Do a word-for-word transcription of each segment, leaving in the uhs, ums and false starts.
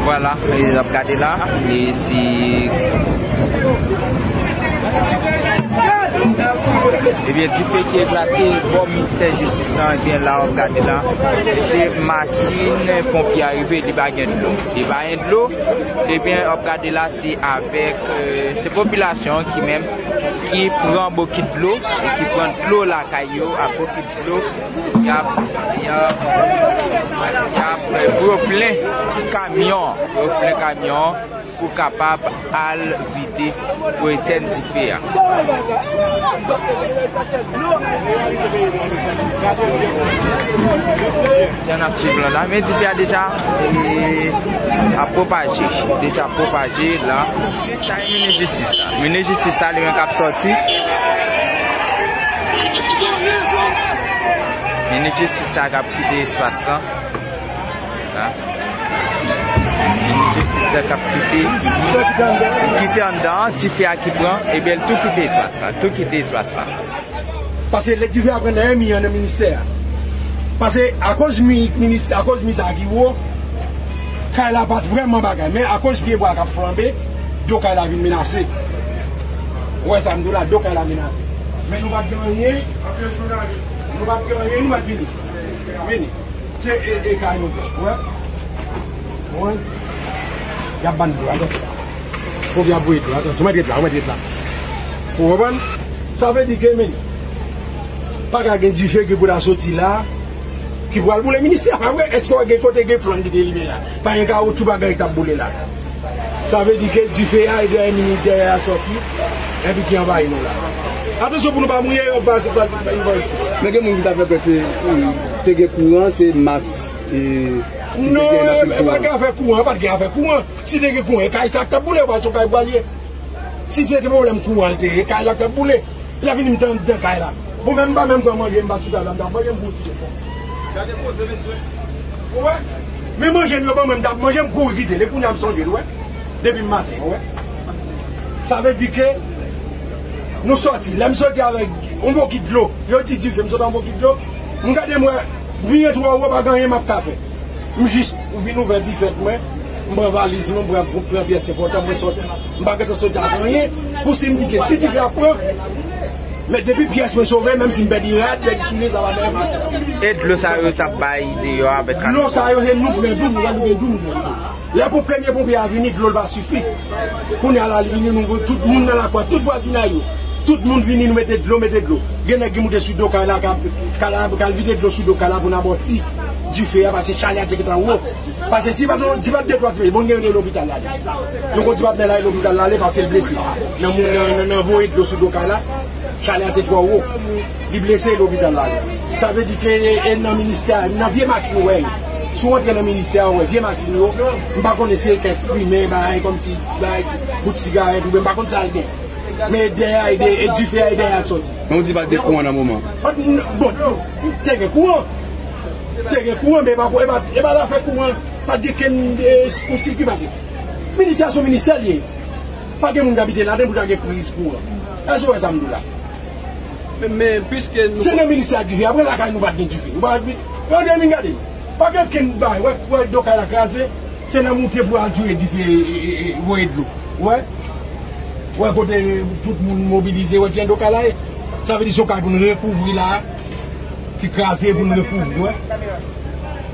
Vwala, e n ap gade la, e si Ebyen, dife ki eklate bò ministè jistis lan, ebyen, la w ap gade la, se machin ponpye a rive, li pa gen dlo. Li pa gen dlo, ebyen, w ap gade la, se avèk, euh, se popilasyon an ki menm, ki pran bokit dlo, e ki pran dlo lakay yo ak bokit dlo, y ap, y ap, y ap, euh, pou yo plen kamyon, pou yo plen kamyon, pou kapab al vide, pou etèn dife a. Jan n ap swiv lan la, men dife a deja, e, ap pwopaje, deja pwopaje la. Sa e minis jistis la. Minis jistis la, li menm k ap sòti. Minis jistis la k ap kite espas lan. La. Minis jistis la k ap kite, kite anndan an, dife a ki pran, ebyen, l tou kite espas la, tou kite espas la. Paske lè dife a pran nan enmi an nan ministè a. Paske akoz mi, minis, akoz mi sa ki wo, kay la pa t vrèman bagay, men akoz pye bwa k ap flanbe, do kay la vin menase. Ou wè sa m di w la, do kay la menase. Men nou pa t gen anyen, nou pa t gen anyen, nou pa t vini. Vini. Se e, e kay nou pran. Wè? Wè? Y ap ban dlo, atansyon. Fòk y ap voye dlo, atansyon. Mwen ret la, mwen ret la. Ou konprann? Sa vle di ke, men, pa ka gen dife ki pou ta soti la, ki pral boule ministè a, pa vre? Èske w gen kote gen flanm ki te limen la? Pa gen kawotchou, pa gen k ap boule la. Sa vle di ke dife a e dèyè mini, dèyè a sòti, epi ki anvayi nou la. Atansyon pou nou pa mouye, yo pa, pa, pa, pa, pa. Men gen moun ki ta fè kwè se, mm, te gen kouran, se mas, e, ki te gen nan fil kouran. Non, e pa gen afè kouran, pa t gen afè kouran. Si te gen kouran, e kay sa k t ap boule, ou pa se yon kay bwalye. Si se te pwoblèm kouran l te ye, kay la t ap boule. Lè fini m te anndan kay la. Bon, menm m pa menm pran manje, m pa sou tab la, m t ap manje, m kouri kite. Gade koze, mesye. Ou wè? Men manje m yo ban mwen, m t ap manje, m kouri kite. E kounye a m sonje l, ou wè? Depi maten, ou wè? Sa vle di ke nou sòti. Lè m sòti avèk yon bokit dlo, yo di dife, m sot ak yon bokit dlo. M gade m wè, li twò wo, pa gen anyen m ap ka fè. M jis vin ouvè bifèt mwen, m pran valiz mwen, m pran, m pran pyès enpòtan, mwen sòti. M pa gentan sòti ak anyen, pou si m di ke si dife a pran, men depi pyès mwen sove, menm si m pèdi rad, pèdi soulye, sa pa dèyè m atè. E dlo sa yo t ap bay deyò a, avèk dlo sa yo, se nou pran tou, nou pral gen tou, nou pran tou. Lè pou premye ponpye a vini, dlo l pa sifi. Kounye a la, li vini, nou, tout moun nan lakou a, tout vwazinay yo. Tout moun vini, nou mete dlo, mete dlo. Gen nèg ki moute sou do kay la, k al, k al, k al vide dlo sou do kay la pou n amòti dife a, paske chalè a te gentan wo. Paske si pa t, si pa t de twa ti, bon, gen yon lopital la. Nou konn ti patnè la, e lopital la, ale, paske l blese. Nan, nan, nan, nan voye dlo sou do kay la, chalè a te twò wo. Li blese, lopital la. Sa vle di ke e, e nan ministè a, nan vye machin ou wè yo. Si w antre nan ministè a, ou wè vye machin yo. M pa konnen si e kèk fimen, bagay kòmsi, bagay, bout sigarèt, oubyen m pa konn sa l gen. Men dèyè a, e de, e dife a, e dèyè a l sòti. Men w di pa t gen kouran nan moman. Bon, te gen kouran. Te gen kouran, men e pa, e pa, e pa zafè kouran. Pa t gen kenn, e, kouti ki pase. Ministè a se yon ministè l ye. Pa gen moun k abite ladan l pou ta gen priz kouran. Èske w wè sa m di w la? Men, men, piske nou... Se nan ministè a dife. Apre lakay nou pa t gen dife. Ou pa, gade, vin gade. Pa gen okenn bagay. Wè, wè, do kay la kraze. Se nan moute pou al tire dife, e, e, e, voye dlo. Wè? Wè kote tout moun mobilize, wè ki jan do kay la ye. Sa vle di se yon kay pou n rekouvri la, ki kraze pou n rekouvri, wè.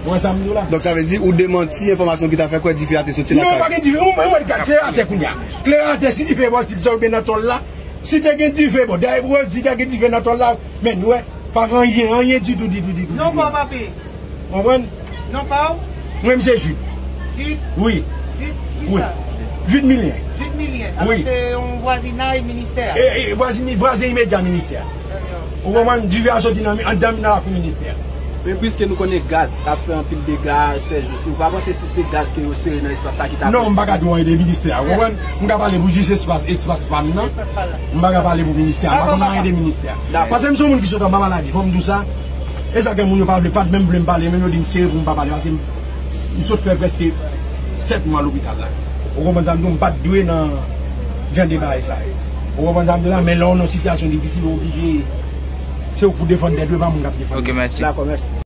Wè sa m di w la? Donk sa vle di ou demanti enfòmasyon ki ta fè kwè dife a te soti lakay? Non, pa gen dife. Ou, ou wè klè atè kounye a. Klè atè, si dife bò, si sa oubyen nan tòl la. Si te gen dife, bon, dayè, ou di te gen dife nan tòl la, men nou wè, pa gen anyen, anyen ditou, ditou, ditou, ditou. Non, pa, papi. Konprann? Non pa w? Mwen, m se Jid. Jid? Wi. Jid, wi. Kisa? Jid Milyen. Jid Milyen. Wi. Alò, se yon vwazinay ministè a? E, e, vwazin, vwazen imedya ministè a. Ou konprann? Dife a soti nan, anndan nan lakou ministè a. Men piske nou konnen gaz ap fè anpil dega sèjou, si w pa panse si se gaz ke yo sere nan espas la ki ta... Non, m pa ka di w anyen de ministè a, ou konprann? M ka pale pou jis espas, espas pa m nan. M pa ka pale pou ministè a. M pa konn anyen de ministè a. Dakò. Paske m se yon moun ki sot anba maladi, fò m di w sa. E sa gen moun yo pa vle, pa t menm vle m pale, menm yo di m sere pou m pa pale, paske m, m sot fè prèske sèt mwa lopital la. Ou konprann sa m di w, m pa t dwe nan jan de bagay sa yo. Ou konprann sa m di w la, men lè w nan sitiyasyon difisil, ou oblije, se ou k pou defann tèt ou, e pa moun k ap defann ou. Ok, mèsi. Dakò, mèsi.